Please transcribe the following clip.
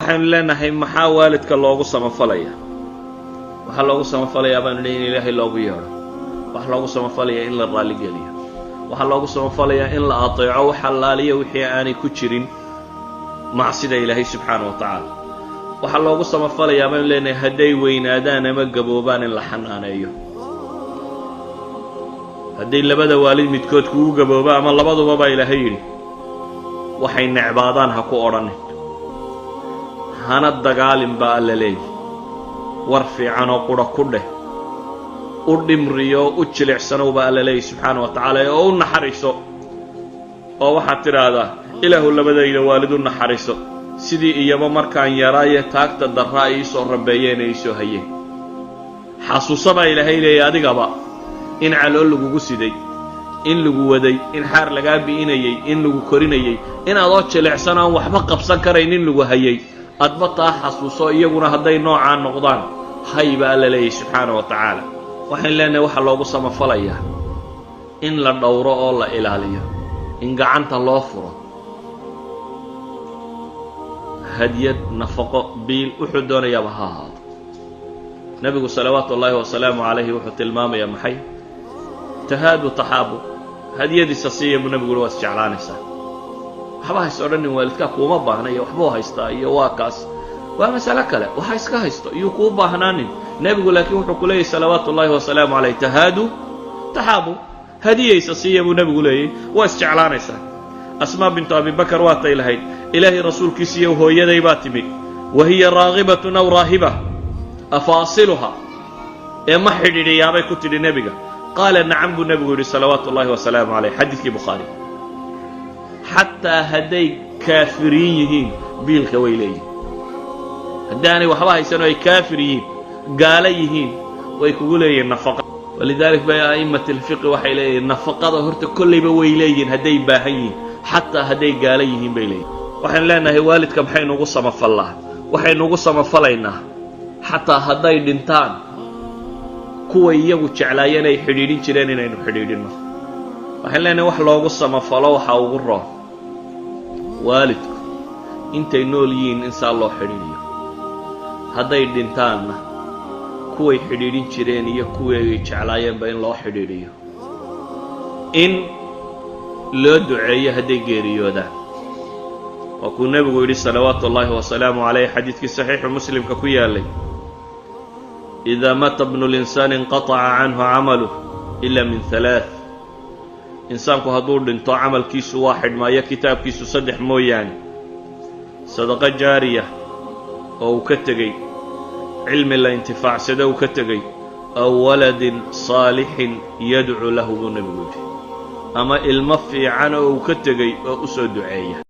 Waxaynu leenahay, maxaa waalidka loogu samafalaya? Waxaa loogu samafalayaa, baanu leey, in Ilaahay loogu yeedho. Waxaa loogu samafalayaa in la raalligeliyo. Waxaa loogu samafalayaa in la ateeco wax allaaliya wixii aanay ku jirin macsida Ilaahay subxaana wa tacaala. Waxaa loogu samafalayaa, baynu leenahay, hadday weynaadaan ama gaboobaan in la xanaaneeyo. Hadday labada waalid midkood kugu gabooba ama labaduba, baa Ilaahay yidhi, waxay necbaadaan ha ku odhanin, hana dagaalin, baa Alla leeyahy. War fiicanoo qura ku dheh, u dhimriyo, u jilicsanow, baa Alla leeyahy subxaana wa tacaala, oo u naxariiso, oo waxaad tidhaahdaa: "Ilaahu, labadayda waalid u naxariiso, sidii iyaba markaan yaraaye taagta darraa iisoo rabeeyeen ee iisoo hayeen." Xasuuso, baa Ilaahay leeyay, adigaba in calool lagugu siday, in lagu waday, in xaar lagaa bi'inayey, in lagu korinayey, in adoo jilicsan aan waxba qabsan karayn in lagu hayay. Adba taa xasuuso. Iyaguna hadday noocaa noqdaan, hay, baa Alla leeyahy subxaana wa tacaala. Waxaynu leenahay, waxaa loogu samafalayaa in la dhowro oo la ilaaliyo, in gacanta loo furo, hadyad, nafaqo, biil, wuxuu doonayaaba ha ahaado. Nebigu salawaatu ullaahi wasalaamu calayhi wuxuu tilmaamayaa maxay? "Tahaadu taxaabu", hadiyadiisa siiya, buu nebigu uri, waa isjeclaanaysaa. Waxba hays odhanin waalidkaa kuuma baahna iyo waxbuu haystaa iyo waa kaas, waa masalo kale. Waxa iska haysto iyuu kuu baahnaanin. Nebigu laakiin wuxuu ku leeyahy salawaatu ullaahi wasalaamu calayh: "Tahaadu taxaabu", hadiyaysa siiya, buu nebigu leeyay, waa isjeclaanaysaa. Asmaa bintu Abi Bakar waatay lahayd: "Ilaahay rasuulkiisiiyo, hooyaday baa timid, wa hiya raagibatun aw raahiba, afa asiluha? Ee ma xidhiidhiyaabay ku tidhi nebiga. Qaala nacam, buu nebigu yidhi salawaatu ullahi wasalaamu calayh. Xadiidkii Bukhaari. Xataa hadday kaafiriin yihiin, biilka way leeyihin. Haddaanay waxba haysan oo ay kaafir yihiin, gaalo yihiin, way kugu leeyihiin nafaqa. Walidaalik bay a'immat alfiqi waxay leeyihiin nafaqada horta kollayba way leeyihiin hadday baahan yihiin, xataa hadday gaalo yihiin bay leeyihin. Waxaynu leenahay, waalidka maxaynuugu samafallaa? Waxaynuugu samafalaynaa xataa hadday dhintaan, kuway iyagu jeclaayeen ay xidhiidhin jireen inaynu xidhiidhinno. Waxaynu leenahay, wax loogu samafalo waxaa ugu roon waalidku intay nool yihiin in saa loo xidhiidhiyo, hadday dhintaanna kuway xidhiidhin jireen iyo kuwii ay jeclaayeenba in loo xidhiidhiyo, in loo duceeyo hadday geeriyoodaan. Waa kuu nebigu yidhi salawaatu ullaahi wasalaamu calayh, xadiidkii saxiixu Muslimka ku yaalay: "Idaa maata bnu linsaani inqataca canhu camaluh ila min halaath." Insaanku hadduu dhinto, camalkiisu waa xidhmaayo, kitaabkiisu, saddex mooyaane: sadaqo jaariya oo uu ka tegey, cilmi la intifaacsado uu ka tegey, aw waladin saalixin yadcuu lahu, buu nebigu yidhi, ama ilmo fiican oo uu ka tegey oo u soo duceeya.